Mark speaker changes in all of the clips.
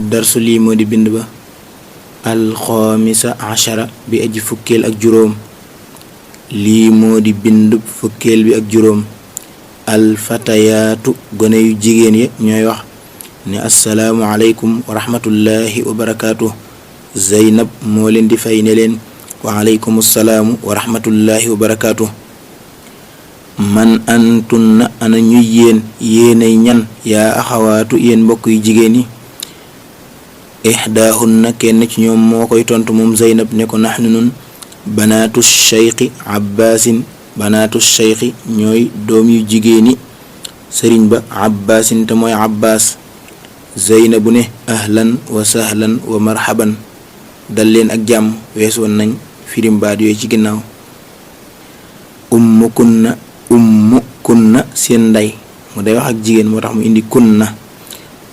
Speaker 1: addarsu lii moo di bind ba alxaamisa ashara bi aji fukkeel ak juróom. lii moo di bind fukkeel bi ak juróom. alfatayaatu gone yu jigéen ya ñooy wax ne assalaamu aleykum wa rahmatullahi wa barakaatu. Zeynab moo leen di fay ne leen wa aleykum assalaamu wa rahmatullahi wa barakaatu. man antunna ana ñuy yéenay ñan yaa axawaatu yéen mbokk yu jigéen yi. ixdaahunna kenn ci ñoom moo koy tontu moom Zeynab ne ko naxnu nun banaatu sheyqi abbaasin banaatu sheyqi ñooy doom yu jigéeni sëriñ ba abbaasin te mooy abbaas. Zeynabu ne ahlan wa sahlan wa marhaban dal leen ak jàmm wees woon nañ firim baat yooyu ci ginnaaw. ummu kunna seen ndey mu day wax ak jigéen moo tax mu indi kunna.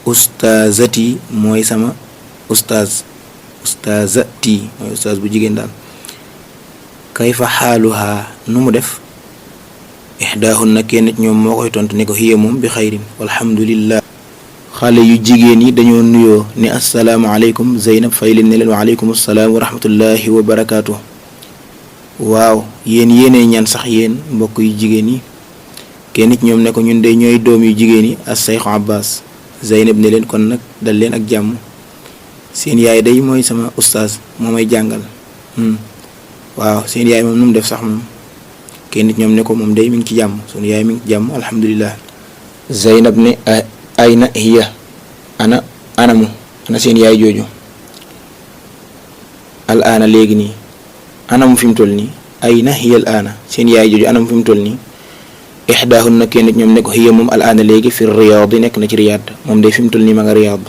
Speaker 1: ustaazati mooy sama ustaazati mooy ustaaz bu jigéen daal. kayfa xaaluha nu mu def. ixdaahunna kenn nit ñoom moo koy tontu ne ko hiya moom bi xayrin walhamdulillah. xale yu jigéen yi dañoo nuyoo ne assalaamu aleykum. Zeynab fay leen ne leen wa aleykum assalaam wa rahmatullahi wa barakaatu. waaw yéenay ñaan sax yéen mbokk yu jigéen yi. kenn nit ñoom ne ko ñun de ñooy doom yu jigéen yi as-Seykh Abbas. Zeynab ne leen kon nag dal leen ak jàmm seen yaay day mooy sama ustaaz moo may jàngal. waaw seen yaay moom nu mu def sax moom. kenn nit ñoom ne ko moom day mi ngi ci jàmm sunu yaay mi ngi ci jàmm alhamdulillah. Zeynab ne ayna hiya anamu ana seen yaay jooju. al aana léegi nii anamu fi mu toll nii. ayna hiya al aana seen yaay jooju anamu fi mu toll nii. ixdaahunna kenn nit ñoom ne ko hiya moom al aana léegi fi riyaad nekk na ci riyaad moom day fi mu toll nii ma nga riyaad.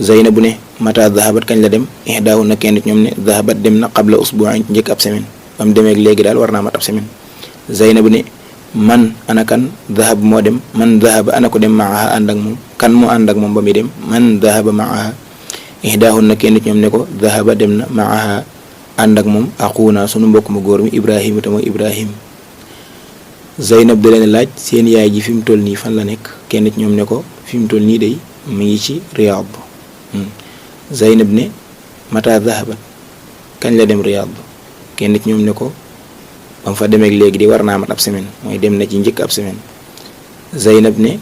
Speaker 1: Zeynabu ne mata dahabat kañ la dem. ixdaahunna kenn nit ñoom ne dahabat dem na qabla usbu'in njëkk ab semaine ba mu demee léegi daal war naa mat ab semaine. Zeynabu ne man ana kan dahab moo dem man dahaba ana ko dem maaha ànd ak moom kan moo ànd ak moom ba muy dem man dahaba maaha. ixdaahunna kenn nit ñoom ne ko dahaba dem na maaha ànd ak moom axuuna sunu mbokk mu góor mi Ibrahima te mooy Ibrahim. Zeynab da leen laaj seen yaay ji fi mu toll nii fan la nekk. kenn nit ñoom ne ko fi mu toll nii day mi ngi ci Riyad. Zeynab ne mata dahabat kañ la dem Riyad. kenn nit ñoom ne ko ba mu fa demee léegi di war naa mat ab semaine mooy dem na ci njëkk ab semaine. Zeynab ne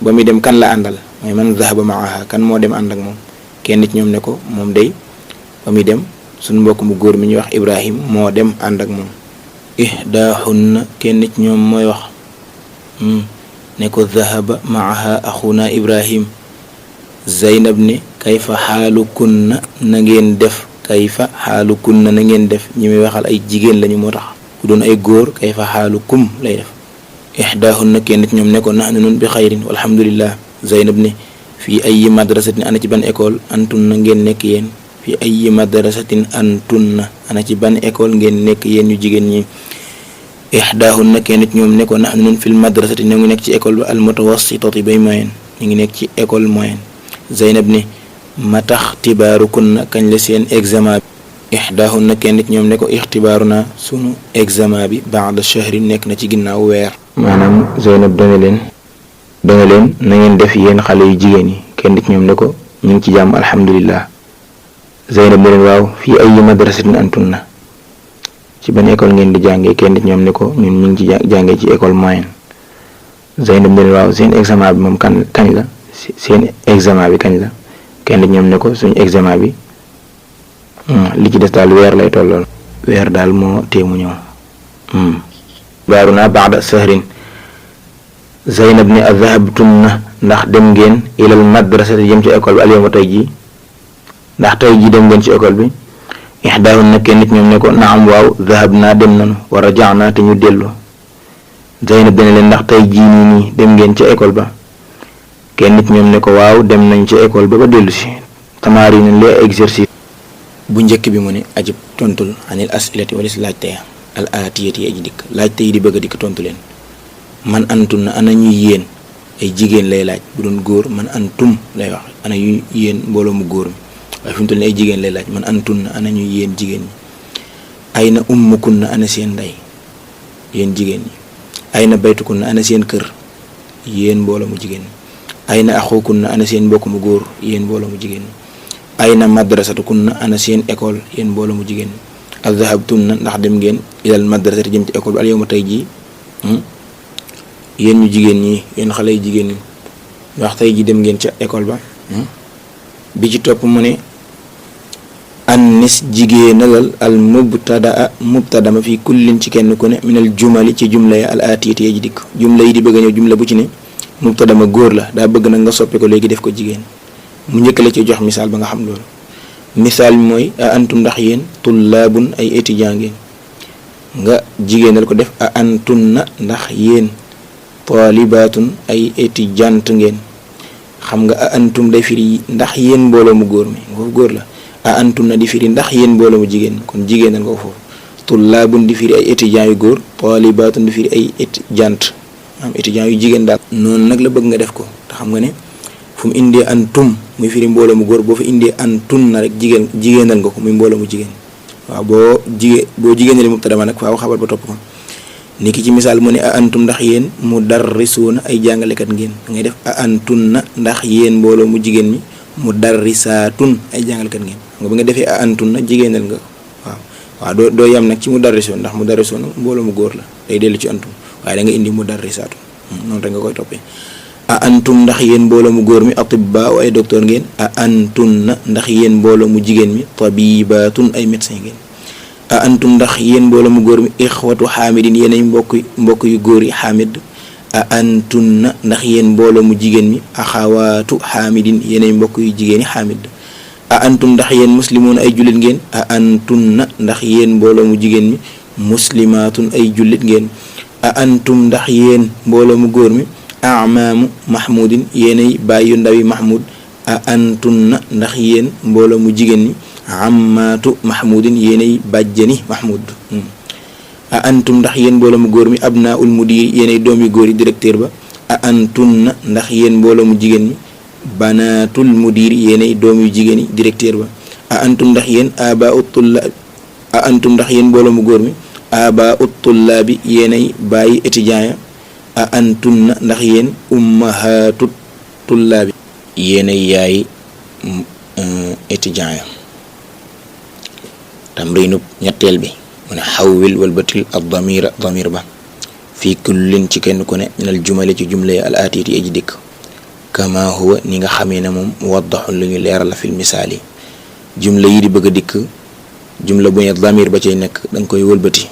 Speaker 1: ba muy dem kan la àndal mooy man dahaba maaha kan moo dem ànd ak moom. kenn nit ñoom ne ko moom day ba muy dem suñu mbokk mu góor mi ñuy wax Ibrahim moo dem ànd ak moom. ixdaahunna kenn nit ñoom mooy wax ne ko dahaba maaha axuna Ibrahim. Zeynab ne kayfa xaalukunna na ngeen def kayfa xaalukunna na ngeen def ñi muy waxal ay jigéen lañu moo tax bu doon ay góor kayfa xaalukum lay def. ixdaahunna kenn nit ñoom ne ko nahnu nun bi xayrin walhamdulillah. Zeynab ne fii ay madrasatin ana ci ban école antunna ngeen nekk yéen. fii ay madrasatin antunna ana ci ban école ngeen nekk yéen ñu jigéen ñi. ixdaahunna kenn nit ñoom ne ko nahnu nun fil madrasati ñu ngi nekk ci école ba al mutawassitati bay moyenne ñu ngi nekk ci école moyenne. Zeynab ne ma tax tibaarukunna kañ la seen examen bi. ixdaahunna kenn nit ñoom ne ko ixtibaaruna sunu examen bi ba'da shahrin nekk na ci ginnaaw weer. maanaam Zeynab dana leen na ngeen def yéen xale yu jigéen yi. kenn nit ñoom ne ko ñu ngi ci jàmm alhamdulillah. Zeynab ne leen waaw fii ay madrasatin antunna ci ban école ngeen di jàngee. kenn nit ñoom ne ko ñun ñu ngi ci jàngee ci école moyenne. Zeynab ne leen waaw seen examen bi moom kañ la seen examen bi kañ la. kenn nit ñoom ne ko suñu examen bi li ci des daal weer lay tollool. weer daal moo teemu ñëw. baaruna ba'da sahrin. Zeynab ne adhahabtunna ndax dem ngeen ilal madrasati jëm ci école bi al yawma tey jii ndax tey jii dem ngeen ci école bi. ixdaahunna kenn nit ñoom ne ko naam waaw dhahabna dem nanu wa raja'na te ñu dellu. Zeynab dana leen ndax tey jii nii dem ngeen ci école ba. kenn nit ñoom ne ko waaw dem nañ ci école ba dellu si. tamarin les exercice bu njëkk bi mu ne ajib tontul anil asilati walis laajte ya al aatiyati yi aji dikk laajte yi di bëgg a dikk tontu leen. man antum na ana ñuy yéen ay jigéen lay laaj bu doon góor man antum lay wax ana yu yéen mbooloo mu góor mi waaye fi mu toll nii ay jigéen lay laaj man antum na ana ñuy yéen jigéen ñi. ay na ummukun na ana seen ndey yéen jigéen ñi. ay na baytukun na ana seen kër yéen mbooloo mu jigéen ñi. ay na axukun na ana seen mbokk mu góor yéen mbooloo mu jigéen ñi. ayna madrasatukunna ana seen école yéen mbooloo mu jigéen ñi adhabtunna ndax dem ngeen ilal madrasati jëm ci école bi al yawma tey jii yéen ñu jigéen ñi yéen xale yu jigéen ñi ndax tey jii dem ngeen ca école ba bi ci topp mu ne annis jigéenalal al mubtada ma fi kullin ci kenn ku ne minal jumali ci jumla ya al aatiyati ya ji dikk jumla yi di bëgg a ñëw jumla bu ci ne mubtada ma góor la daa bëgg nag nga soppi ko léegi def ko jigéen mu njëkk la ci jox misaal ba nga xam loolu misaal mi mooy a antum ndax yéen tullaabun ay étudiant ngeen nga jigéenal ko def a antunna ndax yéen taalibaatun ay étudiante ngeen xam nga a antum day firi ndax yéen mbooloo mu góor mi foofu góor la a antum na di firi ndax yéen mbooloo mu jigéen kon jigéenal ko foofu tullaabun di firi ay étudiants yu góor taalibaatun di firi ay étudiante am étudiants yu jigéen daal noonu nag la bëgg nga def ko te xam nga ne fu mu indee antum muy firi mbooloo mu góor boo fa indee antun na rek jigéenal nga ko muy mbooloo mu jigéen waaw boo jigéenali mubtada ma nag faaw xabar ba topp ko ni ki ci misaal mu ne a antum ndax yéen mudarrisuuna ay jàngalekat ngeen ngay def a antun na ndax yéen mbooloo mu jigéen mi mudarrisaatun ay jàngalekat ngeen nga bi nga defee a antun na jigéenal nga waaw doo yam nag ci mudarrisoon ndax mudarrisoon mbooloo mu góor la day dellu ci antum waaye da nga indi mudarrisaatun noonu rek nga koy toppee a antum ndax yéen mbooloo mu góor mi atibaa ay docteur ngeen a antun na ndax yéen mbooloo mu jigéen mi tabibaatun ay médecin ngeen a antum ndax yéen mbooloo mu góor mi ixwatu xaamidin yéenay mbokk yu góor yi xaamid a antun na ndax yéen mbooloo mu jigéen mi axawaatu xaamidin yéenay mbokk yu jigéen yi xaamid a antum ndax yéen muslimuun ay jullit ngeen a antun na ndax yéen mbooloo mu jigéen mi muslimaatun ay jullit ngeen a antum ndax yéen mbooloo mu góor mi amaamu mahmudin yéenay bàyyu ndawi mahmud a antun na ndax yéen mbooloo mu jigéen mi ammaatu mahmudin yéenay bàjjani mahmud a antum ndax yéen mbooloo mu góor mi abnaaul mudir yéenay doom yu góor yi directeur ba a antun na ndax yéen mbooloo mu jigéen mi banaatul mudir yéenay doom yu jigéen yi directeur ba a antum ndax yéen abaau tullaab a antum ndax yéen mbooloo mu góor mi abaau tullaabi yéenay bàyyi étudiant ya a antun na ndax yéen ummahaatu tullaabi yéenay yaay étudiant ya tamrinub ñetteel bi mu ne xawwil walbatil ad damira damir ba fii kullin ci kenn ku ne minal jumale ci jumla ya al aatiyati aji dikk kama huwa ni nga xamee ne moom waddaxul lu ñu leeral la fil misaal yi jumla yi di bëgg a dikk jumla bu ne damir ba cay nekk danga koy wëlbati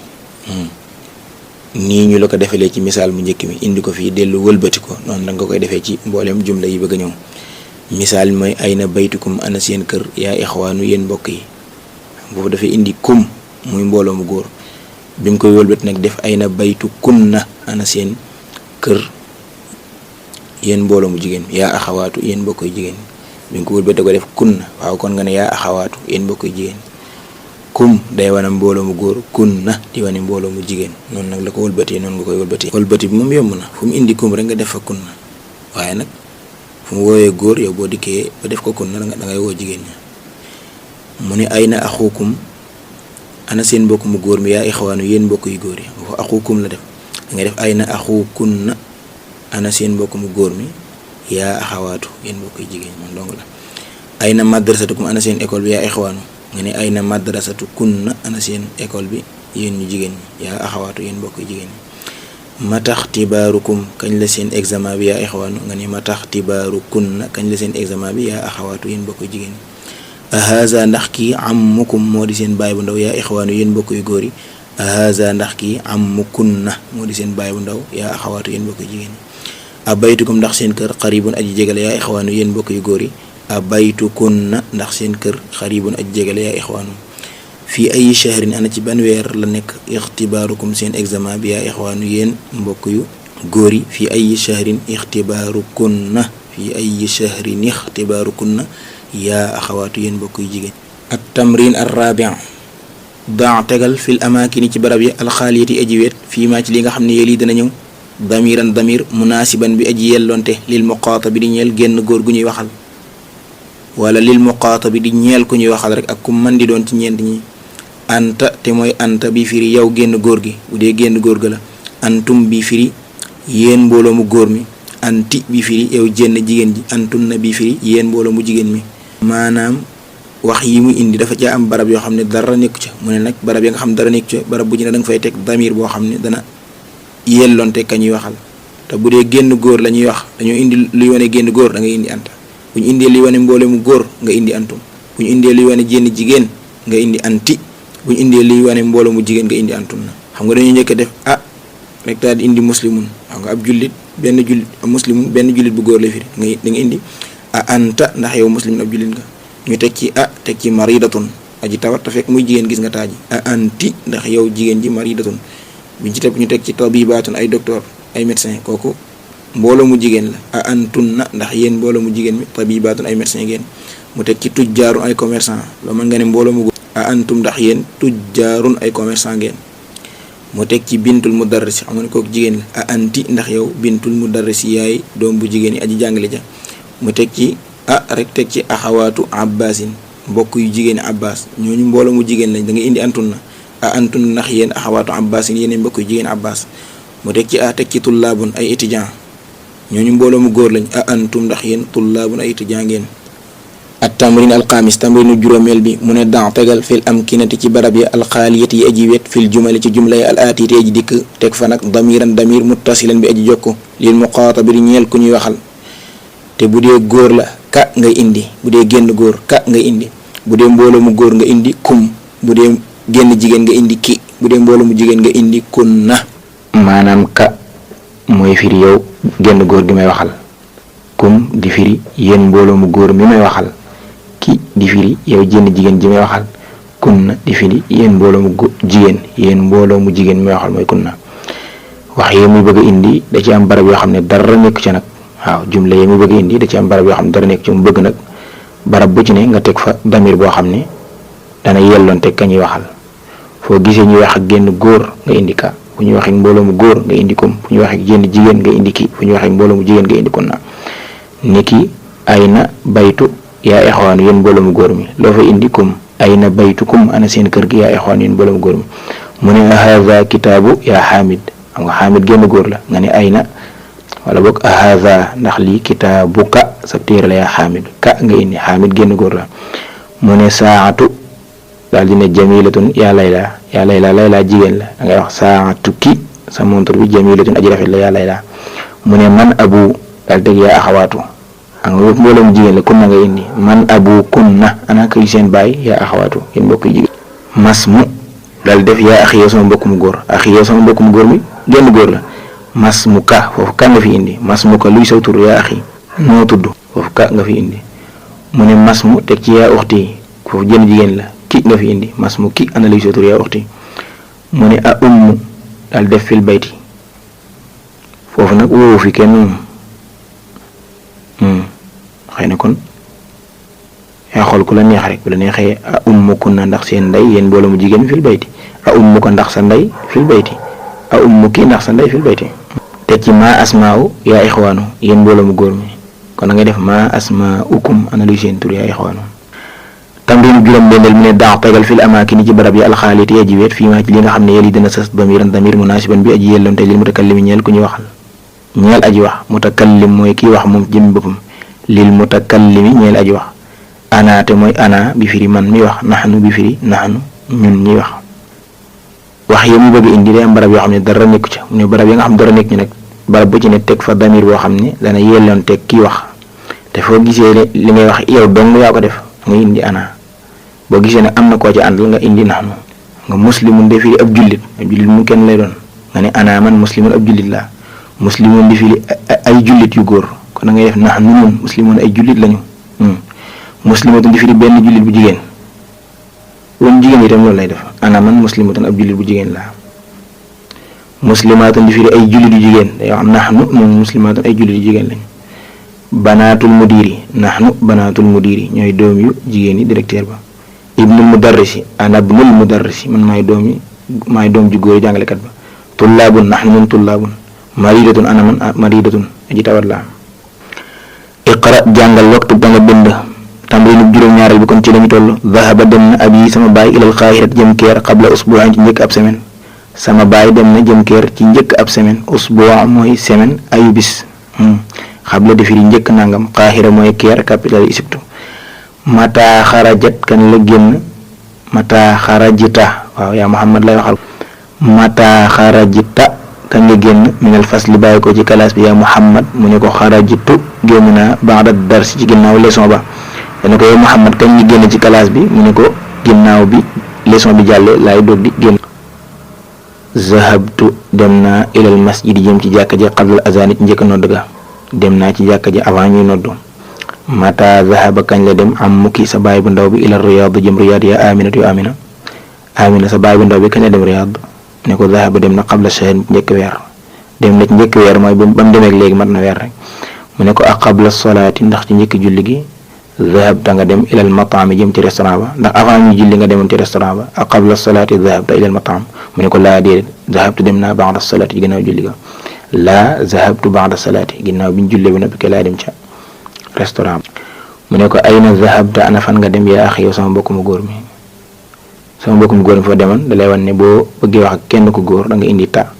Speaker 1: nii ñu la ko defalee ci misaal mu njëkk mi indi ko fii dellu wëlbati ko noonu danga koy defee ci mboolem jumla yi bëgg a ñëw misaal mi mooy ayna baytukum ana seen kër yaa ixwaanu yéen mbokk yi boobu dafay indi kum muy mbooloo mu góor bi mu koy wëlbati nag def ayna baytu kunna ana seen kër yéen mbooloo mu jigéen yaa axawaatu yéen mbokk yu jigéen bi nga ko wëlbati ko def kunna waaw kon nga ne yaa axawaatu yéen mbokk yu jigéen kum day wane mbooloo mu góor kunna di wane mbooloo mu jigéen noonu nag la ko wëlbatee noonu nga koy wëlbatee wëlbati bi moom yomb na fu mu indi kum rek nga def fa kunna waaye nag fu mu woowee góor yow boo dikkee ba def ko kunna da ngay woo jigéen ña mu ne ayna axukum ana seen mbokk mu góor mi yaa ixwaanu yéen mbokk yu góor yi foofu axukum la def da ngay def ayna axukunna ana seen mbokk mu góor mi yaa axawaatu yéen mbokk yu jigéen moom dong la ayna madrasatukum ana seen école bi yaa ixwaanu nga ne ayna madrasatu kunna ana seen école bi yéen ñu jigéen ñi yaa axawaatu yéen mbokk yu jigéen ñi matax tibaarukum kañ la seen examen bi yaa ixwaanu nga ne matax tibaaru kunna kañ la seen examen bi yaa axawaatu yéen mbokk yu jigéen ñi ahaza ndax kii ammukum moo di seen baay bu ndaw yaa ixwaanu yéen mbokk yu góor yi ahaza ndax kii ammukunna moo di seen baay bu ndaw yaa axawaatu yéen mbokk yu jigéen ñi abaytukum ndax seen kër xaribun aji jegale yaa ixwaanu yéen mbokk yu góor yi abaytukunna ndax seen kër xaribun aji jegale yaa ixwaanu fii ay shahrin ana ci ban weer la nekk ixtibaarukum seen examen bi yaa ixwaanu yéen mbokk yu góor yi fii ay shahrin ixtibaarukunna fii ay shahrin ixtibaarukunna yaa axawaatu yéen mbokk yu jigéen ak tamrin ar-rabi' daa tegal fil amaakini ci barab yi alxaaliyati aji weet fii maa ci li nga xam ne yéeli dana ñëw damiran damir munaasiban bi aji yelloonte lil muqaatabi di ñeel génn góor gu ñuy waxal wala lil muqaatabi di ñeel ku ñuy waxal rek ak ku man di doon ci ñeent ñi anta te mooy anta bi firi yow génn góor gi bu dee génn góor ga la antum bi firi yéen mbooloo mu góor mi anti bi firi yow jenn jigéen ji antun na bi firi yéen mbooloo mu jigéen mi maanaam wax yi mu indi dafa caa am barab yoo xam ne dara nekku ca mu ne nag barab ya nga xam dara nekku ca barab bu ci ne da nga fay teg damir boo xam ne dana yelloonte ka ñuy waxal te bu dee génn góor la ñuy wax dañoo indi luy wane génn góor da ngay indi anta bu ñu indee luy wane mboole mu góor nga indi antum bu ñu indee luy wane jénn jigéen nga indi anti bu ñu indee luy wane mboole mu jigéen nga indi antum na xam nga dañuy njëkk a def rek daal di indi muslimun xam nga ab jullit benn jullit muslimun benn jullit bu góor la firi da nga indi anta ndax yow muslimun ab jullit nga ñu teg ci teg ci maridatun aji tawat te fekk muy jigéen gis nga taaji anti ndax yow jigéen ji maridatun biñ ci teg ñu teg ci tabibatun ay docteur ay médecin kooku mbooloo mu jigéen la antun na ndax yéen mbooloo mu jigéen mi tabibatun ay médecin ngeen mu teg ci tujjaarun ay commerçant loo mën nga ne mbooloo mu góor antum ndax yéen tujjaarun ay commerçant ngeen mu teg ci bintul mudarris xam nga ne kooku jigéen la anti ndax yow bintul mudarris yaay doom bu jigéen yi aji jàngale ja mu teg ci rek teg ci axawaatu abbasin mbokk yu jigéen abbas ñooñu mbooloo mu jigéen lañ da nga indi antun na antun ndax yéen axawaatu abbasin yéen mbokk yu jigéen abbas mu teg ci teg ci tullaabun ay étudiant ñooñu mbooloo mu góor lañ antum ndax yéen tullaabun ay étudiant ngeen at tamrin alxaamis tamrinu juróomeel bi mu ne dan tegal fil amkinati ci barab ya alxaaliyati yi aji wet fil jumali ci jumla yi al aatiti aji dikk teg fa nag damiran damir muttasilan bi aji jokku lil muqaatabi ñeel ku ñuy waxal te bu dee góor la ka ngay indi bu dee génn góor ka ngay indi bu dee mbooloo mu góor nga indi kum bu dee génn jigéen nga indi ki bu dee mbooloo mu jigéen nga indi kunna maanaam ka mooy firi yow génn góor gi may waxal kum di firi yéen mbooloo mu góor mi may waxal ki di firi yow jenn jigéen ji may waxal kunna di firi yéen mbooloo mu jigéen mi may waxal mooy kunna wax yi muy bëgg a indi da ci am barab yoo xam ne dara nekk ci nag waaw jumla yi muy bëgg a indi da ci am barab yoo xam ne dara nekk ci mu bëgg nag barab bu ci ne nga teg fa damir boo xam ne dana yelloon teg ka ñuy waxal foo gisee ñuy wax ak génn góor nga indi ka fu ñuy wax ak mbooloo mu góor nga indi kum fu ñuy wax ak jenn jigéen nga indi ki fu ñuy wax ak mbooloo mu jigéen nga indi kunna niki ayna baytu yaa ixwaan yéen mbooloo mu góor mi loo fa indi kum ayna baytukum ana seen kër gi yaa ixwaan yéen mbooloo mu góor mi mu ne haza kitaabu yaa xaamid xam nga xaamid génn góor la nga ne ayna wala boog haza ndax lii kitaabuka sa téere la yaa xaamid ka nga indi xaamid génn góor la mu ne saatu daal di ne jamilatun yaa layla jigéen la da ngay wax saatu ki sa montre bi jamilatun aji rafet la yaa layla mu ne man abu daal dëgg yaa axawaatu xam nga mbooloo mu jigéen la kunna nga indi man abu kunna ana kay seen baay yaa axawaatu yéen mbokk yu jigéen mas mu daal def yaa axi yow sama mbokk mu góor axi yow sama mbokk mu góor mi génn góor la mas mu ka foofu ka nga fi indi mas mu ka luy saw tur yaa axi noo tudd foofu ka nga fi indi mu ne mas mu teg ci yaa uxti foofu jën jigéen la ki nga fi indi mas mu ki ana luy saw tur yaa uxti mu ne a ummu daal def fil bayti foofu nag woowu fi kenn xëy na kon yaa xool ku la neex rek bu la neexee a ummukunna ndax seen ndey yéen mbooloo mu jigéen fil bayti a ummuka ndax sa ndey fil bayti a ummuki ndax sa ndey fil bayti te ci ma asmaaw yaa ixwaanu yéen mbooloo mu góor mi kon da ngay def ma asmaukum ana luy seen tur yaa ixwaanu tamriinu juróom benneel mu ne daax tegal fil amaakini ci barab yi alxaaliti aji weet fii maa ci li nga xam ne yéen yi dina sas damiran damir munaasiban bi aji yelloonte lil mutakallimi ñeel ku ñuy waxal ñeel aji wax mutakallim mooy kii wax moom jëmmi boppam lil mutakallimi ñeel aji wax ana te mooy ana bi firi man mi wax naxnu bi firi naxnu ñun ñi wax yi mu bëgg indi day am barab yoo xam ne dara nekku ca mu ne barab yi nga xam dara nekk ñu nag barab bu ci ne teg fa damir boo xam ne dana yelloon teg kii wax te foo gisee li ngay wax yow dong yaa ko def nga indi ana boo gisee ne am na koo ci àndal nga indi naxnu nga muslimun de firi ab jullit mu kenn lay doon nga ne ana man muslimun ab jullit laa muslimun di firi ay jullit yu góor kon da ngay def naxnu ñun muslimun ay jullit lañu muslimatun di firi benn jullit bu jigéen woon jigéen itam loolu lay def ana man muslimatun ab jullit bu jigéen laa muslimatun di firi ay jullit yu jigéen day wax naxnu ñun muslimatun ay jullit yu jigéen lañu banaatul mudiri naxnu banaatul mudiri ñooy doom yu jigéen yi directeur ba ibnul mudarrisi ana ibnul mudarrisi man maay doom ju góor jàngalekat ba tullaabun naxnu ñun tullaabun maridatun ana man maridatun aji tawat laa iqra jàngal waxtu ba nga bind tamriinu juróom-ñaareel bi kon ci lañu toll dhahaba dem na abi sama baay ilal qaahirat jëm keer qabla usbu'in ci njëkk ab semaine sama baay dem na jëm keer ci njëkk ab semaine usbu' mooy semaine ayu bis xabla di firi njëkk nangam qaahira mooy keer capitale Égypte mata xarajat kan la génn mata xarajita waaw yaa Muhammad lay waxal mata xarajita kan nga génn minal fasli bàyyi ko ci classe bi yaa Muhammad mu ne ko xarajitu génn naa ba'da dars ci ginnaaw leçon ba dana ko yow Muhammad kañ ñu génn ci classe bi mu ne ko ginnaaw bi leçon bi jàllee laay doog di génn. zahabtu dem naa ilal masjid jëm ci jàkka ji qabla azan ci njëkk nodd ga dem naa ci jàkka ji avant ñuy noddu. mata zahaba kañ la dem am mukki sa baay bu ndaw bi ila Riyad jëm Riyad yaa Aminatu yu Amina sa baay bu ndaw bi kañ la dem Riyad ne ko zahaba dem na qabla shahr njëkk weer dem na ci njëkk weer mooy ba mu demee léegi mat na weer rek mu ne ko ak qabla salaati ndax ci njëkk julli gi zahabta nga dem ilal mataami jëm ci restaurant ba ndax avant ñu julli nga demoon ci restaurant ba ak qabla salaati zahabta ilal mataam mu ne ko laa déedéet zahabtu dem naa ba'da salaati ginnaaw julli ga laa zahabtu ba'da salaati ginnaaw bi ñu jullee ba noppi ke laa dem ca restaurant mu ne ko ayna zahabta ana fan nga dem yaa axi yow sama mbokk mu góor mi fa demoon da lay wan ne boo bëggee wax ak kenn ku góor da nga indi ta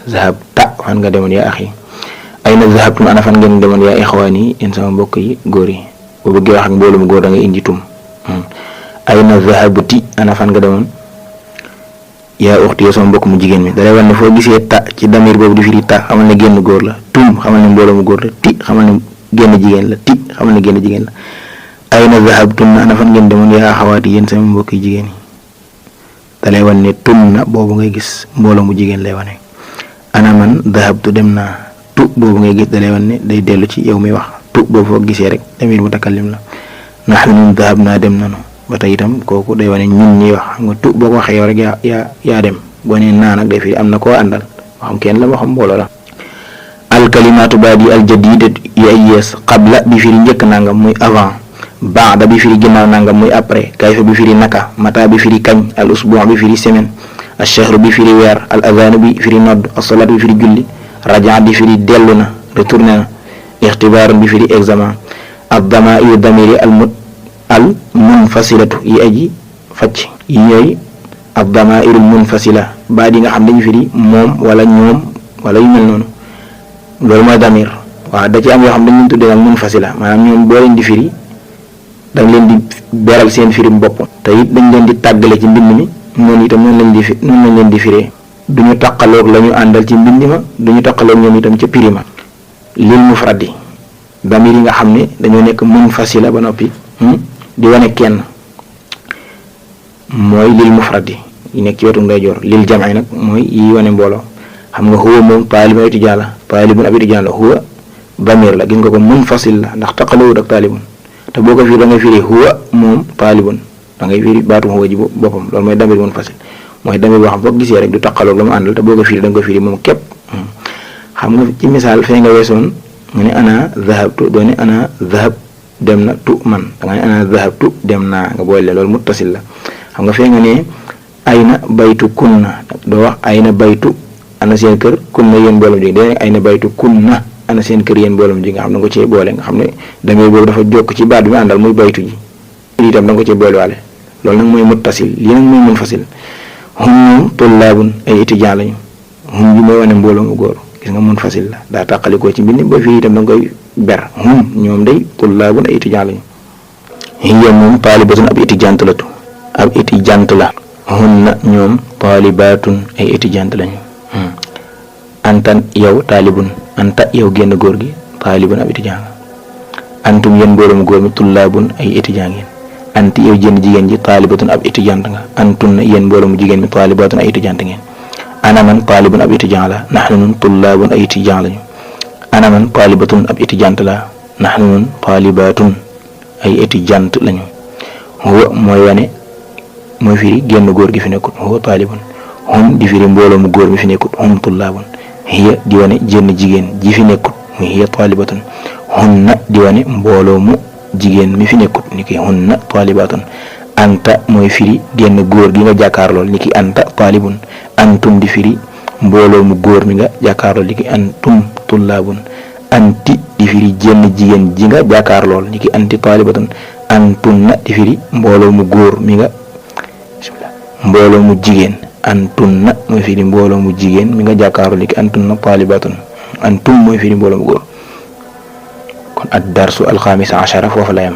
Speaker 1: zahabta fan nga demoon yaa axi ayna zahabtum ana fan ngeen demoon yaa ixwaani yéen sama mbokk yi góor yi boo bëggee wax ak mbooloo mu góor da nga indi tum ayna zahabti ana fan nga demoon yaa uxti yow sama mbokk mu jigéen mi da lay wan ne foo gisee ta ci damir boobu di firi ta xamal ne génn góor la tum xamal ne mbooloo mu góor la ti xamal ne génn jigéen la ti xamal ne génn jigéen la ayna zahabtum ana fan ngeen demoon yaa axawaati yéen sama mbokk yi jigéen yi da lay wan ne tum na boobu ngay gis mbooloo mu jigéen lay wane ana man zahabtu dem naa tu boobu ngay gis da lay wan ne day dellu ci yow mi wax tu boobu foo gisee rek damir mutakallim la nahnu ñun zahab naa dem nanu ba tey itam kooku day wane ñun ñuy wax xam nga tu boo ko waxee yow rek yaa dem boo nee naa nag day firi am na koo àndal waxam kenn la waxam mbooloo la. alkalimaatu baadi aljadidatu yi ay yees qabla bi firi njëkk nangam muy avant baada bi firi ginnaaw nangam muy après kayfa bi firi naka mata bi firi kañ al usbuu bi firi semaine al shahru bi firi weer al adhaanu bi firi nodd al salaatu bi firi julli rajaa bi firi dellu na retourné na ixtibaarun bi firi examen ad damairu damiri al munfasilatu yi aji facc yi ñooy ad damairul munfasila baat yi nga xam dañu firi moom wala ñoom wala yu mel noonu loolu mooy damir waaw da ci am yoo xam dañ leen tuddee nag munfasila maanaam ñoom boo leen di firi dañ leen di beral seen firim bopp te it dañ leen di tàggale ci mbind mi noonu itam noonu lañ leen di firee duñu taqaloog la ñu àndal ci mbind ma duñu taqaloog ñoom itam ca pirima lil mufradi damir yi nga xam ne dañoo nekk munfasila ba noppi di wane kenn mooy lil mufradi yi nekk ci wetu ndeyjoor lil jam'i nag mooy yi wane mbooloo xam nga huwa moom taalibun étudiant la taalibun ab étudiant la huwa damir la gis nga ko munfasil la ndax taqalawut ak taalibun te boo ko firi da ngay firi huwa moom taalibun da ngay firi baatu huwa ji boppam loolu mooy damir munfasil mooy damir boo xam boo gisee rek du taqaloog la mu àndal te boo ko firi da nga ko firi moom képp xam nga ci misaal fee nga weesoon mu ne ana zahabtu doo ne ana zahab dem na tu man da nga ne ana zahabtu dem naa nga boole loolu muttasil la xam nga fee nga ne ayna baytu kunna doo wax ayna baytu ana seen kër kunna yéen mboolem ji dee ayna baytu kunna ana seen kër yéen mboolem ji nga xam ne nga ko cee boole nga xam ne damir boobu dafa jokk ci baat bi mu àndal muy baytu ji itam da nga ko cee boole waale loolu nag mooy muttasil lii nag mooy munfasil hum ñoom tullaabun ay étudiant lañu hum ji mooy wane mbooloo mu góor gis nga munfasil la daa tàqalikoo ci mbind ba fii itam da nga koy ber hum ñoom day tullaabun ay étudiant lañu hiya moom taalibatun ab étudiante la ab étudiante la hunna ñoom taalibatun ay étudiante lañu anta yow taalibun anta yow génn góor gi taalibun ab étudiant nga antum yéen mbooloo mu góor mi tullaabun ay étudiant ngeen anti yow jënn jigéen ji taalibatun ab étudiante nga antunna yéen mbooloo mu jigéen mi taalibatun ay étudiante ngeen ana man taalibun ab étudiant la nahnu nun tullaabun ay étudiant lañu ana man taalibatun ab étudiante la nahnu nun taalibatun ay étudiante lañu huwa mooy wane mooy firi génn góor gi fi nekkut huwa taalibun hum di firi mbooloo mu góor mi fi nekkut hum tullaabun hiya di wane jënn jigéen ji fi nekkut muy hiya taalibatun hunna di wane mbooloo mu jigéen mi fi nekkut ni ki hunna taalibatun anta mooy firi génn góor gi nga jàkkaarlool ni ki anta taalibun antum di firi mbooloo mu góor mi nga jàkkaarlool ni ki antum tullaabun anti di firi jënn jigéen ji nga jàkkaarlool ni ki anti taalibatun antunna di firi mbooloo mu góor mi nga mbooloo mu jigéen antunna mooy firi mbooloo mu jigéen mi nga jàkkaarlool ni ki antunna taalibatun antum mooy firi mbooloo mu góor kon ad darsu alxamis ashara foofu la yam